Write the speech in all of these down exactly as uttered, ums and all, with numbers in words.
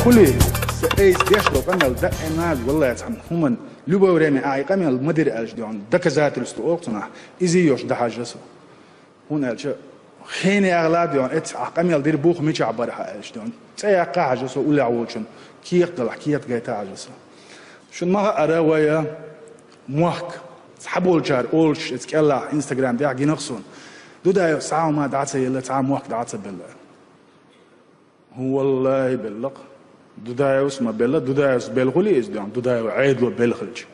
Хули, со айса деш долу къамел даиман, валлахӀи, цхьана хӀуманна, любое время ахь и къамел ма дира аьлча, доьхьа, доказательство олу цунах, иза йош дахьажа со. ХӀунда аьлча, хьенех ла, доьхьа, эццахь ахь къамел дира бух мичахь бара хьан аьлча, доьхьа, цӀе яккха хьажа со уллехь волчун, кехат далахь, кехат гайта хьажа со. Шуна ма хаъара, вай мохк, цхьаболчара олуш, эцу кӀелахь, Instagram тӀехь гина-кх суна. Дудаевс цхьа а хӀума дӀа а ца елла, цхьа а мохк дӀа а ца белла. ХӀун, валлахӀи, белла-кх. Дудаевс ма белла, Дудаевс белла хуьлий иза, доьхьа, Дудаев Ӏедало белла хилча.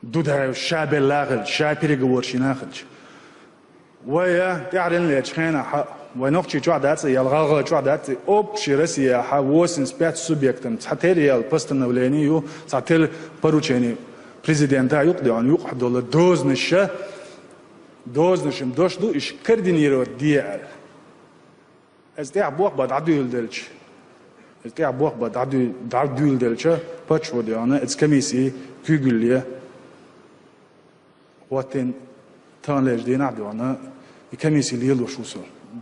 Дудаевс ша белла хилча, ша переговорщина хилча. Вай, я, тӀаьхьаренна лечу хенахь, вай Нохчийчохь дац, я ГӀалгӀайчохь дац, общий Россияхь восемьдесят пять субъектам цхьа тера яьлла постановление ю, цхьа тера поручение президента юкъа, доьхьа, юкъахь долу дозанаш, дозанашна дош ду, иш координировать де аьлла. Иза тӀехь боху бан дӀадуьйладелча. Иза тӀехь боху бан дӀадуьй-, дӀадуьйладелча, паччахьо, доьхьа, иза комиссий куьйгалле хӀоттийна, таханлерчу дийнахь, доьхьа, и комиссий лелош ву со.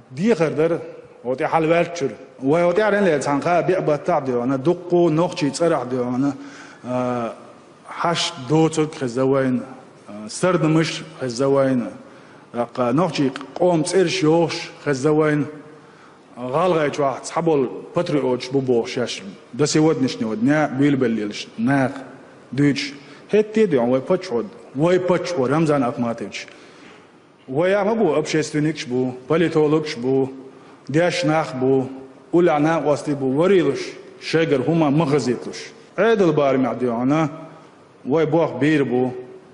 Дехар дара, хӀо тӀе хьалаваьллачуьра. Вай хӀо тӀаьхьаренна лечу цхьана кхаа-биъ баттахь, доьхьа, дуккха нохчий цӀарахь, доьхьа, а, хьашт доцург хезна вайна, а, сарнамаш хезна вайна, тӀаккха нохчий къоман цӀераш йохуш хезна вайна. ГӀалгӀайчохь цхьаболу патриоташ бу бохуш шаьш до сегодняшнего дня буьйлабелла лелаш наха дуьйцуш. ХӀетте а, доьхьа, вай паччахьо, вай паччахьо Рамзан Ахматович. Вай а ма бу, общественникаш бу, политологаш бу, дешна нах бу, уллехь накъостий бу, варийлуш, шайгара хӀума ма хазийталуш. Ӏедал барамехь, доьхьа, вай боху бийр бу,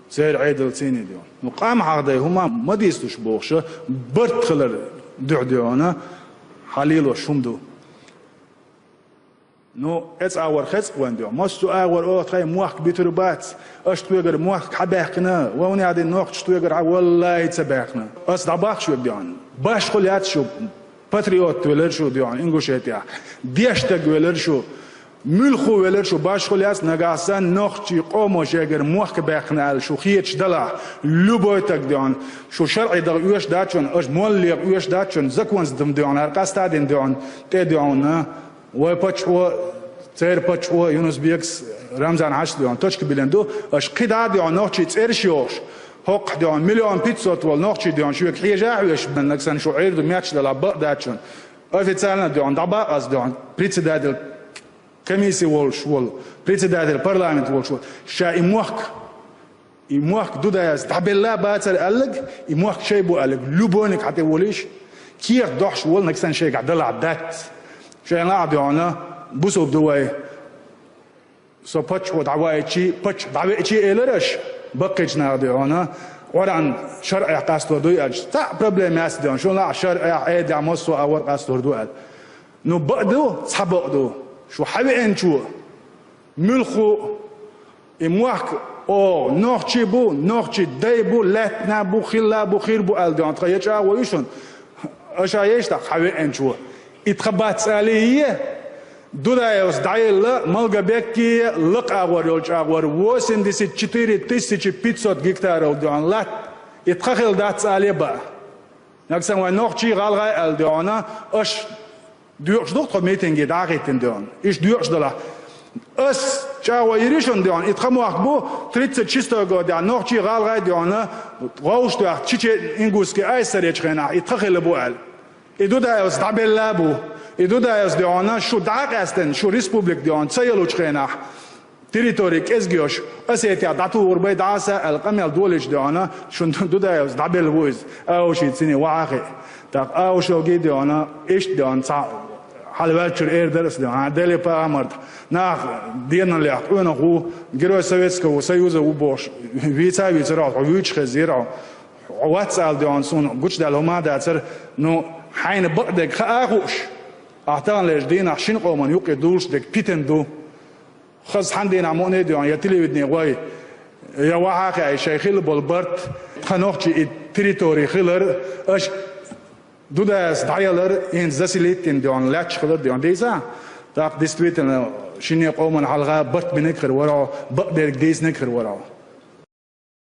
церан Ӏедал цӀийнан ду. Ну, къам хьахадай хӀума ма дийцалуш бохуша, барт хилар дуьхьа, доьхьа, хьан лелош хӀума ду. Ну, эцу агӀор хеза-кх вайн, доьхьа. Массо а агӀор оха тхайн мохк битур бац. Аша тхоьгара мохк хьан баьккхина? Вай хӀун яхь дина нохчаша тхоьгара хьан? Валлахи, ца баьккхина. Ас дӀабахча вега, доьхьа. Башхо лаьцна шу. Патриот велара шу, доьхьа, Ингушетехь. Дешна стаг велара шу. Муьлхха велара шу, башхо лаьцна, нагахь санна нохчий къомо шайгара мохк баьккхина аьлла шу хеташ далахь, любой стаг, доьхьа, шу шарӀе даха оьшуш дац шуна, аша молла леха оьшуш дац шуна, законца дан, доьхьа, хӀара къастадина, доьхьа, тӀе, доьхьа, вай паччахьо, церан паччахьо, Юнус-Бекас, Рамзан-Хьаьжас, доьхьа, точка биллина ду, аша кхидӀа а, доьхьа, нохчий цӀераш йохуш, хӀокхахь, доьхьа, миллион пятьсот волу нохчий, доьхьа, шуьга хьежа а хьоьжуш, нагахь санна шу Ӏер ду метташ далахь, бакъ дац шуна. Официально, доьхьа, дӀабаккха ас, доьхьа, председатель комиссии волуш волу, председатель парламента волуш волу. Ша и мохк, и мохк Дудаевс дӀабелла бацара аьлларг, и мохк шайн бу аьлларг, любойниг хьан тӀе волийша, кехат дохьуш волу нагахь санна шайгахь далахь дац. Шайна лаахь, доьхьа, бусулба ду вай. Со паччахьо дӀаваийчи, паччахь дӀавеачи элира аша, баккхийчу наха, доьхьа, Къуръан шарӀехь къастор дуй аьлча, цхьа а проблема яц, доьхьа, шуна лаахь шарӀехь, Ӏедалехь, массо а агӀор къастор ду аьлла. Ну, бакъ ду, цхьа бакъ ду. Шу хьан веанчо, муьлхха а, и мохк, о, нохчий бу, нохчий дай бу, лаьттана бу, хилла бу, хир бу аьлла, доьхьа, тхан я чӀагӀо ю шуна. Аша еш тӀаккха хьан веанчо. И тхан бац алий е? Дудаевс дӀаелла Малгобекке лакха агӀор йолчу агӀор восемьдесят четыре тысячи пятьсот гектаров, доьхьа, латта. И тхан хилла дац алий баа? Нагахь санна вай нохчий, гӀалгӀай аьлла, доьхьа, аша доькъуш ду-кх тхо митинге дӀа а хӀиттина, доьхьа. Иштта доькъуш далахь. Ас чӀагӀо йира шуна, доьхьа, и тхан мохк бу тридцать шестой годехь нохчий, гӀалгӀай, доьхьа, вовшахтоьхна Чечен-Ингушский айса ца ечу хенахь, и тхан хилла бу аьлла. И Дудаевс дӀабелла бу. И Дудаевс, доьхьа, шу дӀа а къаьстина, шу республика, доьхьа, ца ялучу хенахь, территори кӀезиг йолуш, Осетехь дӀатухур бай дӀаса аьлла къамел долийча, доьхьа, шуна Дудаевс дӀабелла ву иза, Аушевица цӀийне вахьа а хиъна. ТӀаккха Аушевгий, доьхьа, иштта, доьхьа, цхьа хьалаваьллачуьра эр дара аса, доьхьа, Дели пагӀамарта, нах деналлех къонах ву, Герой Советского Союза ву бохуш, вийца а вийцира хьо, хьо вуьйцуш хезира хьо. Хьо вац ала, доьхьа, суна гучудаьлла хӀума а дацара, ну, хьайна бакъдерг хаа а хууш, ахь таханлерчу дийнахь шина къоман юккъе дуллуш дерг питана ду. Хаза цхьана дийнахь мукъане а, доьхьа, я телевидене гӀой, я вахьа а хаьий шайн хилла болу барт, тхан нохчийн и территори хилар, аша Дудаевс дӀаялар, хӀинца заселить дина, доьхьа, лаьтташ хилар, доьхьа, дийца. ТӀаккха, действительно, шинне къоман хьалха барт бинарг хир вара хьо, бакъдерг дийцинарг хир вара хьо.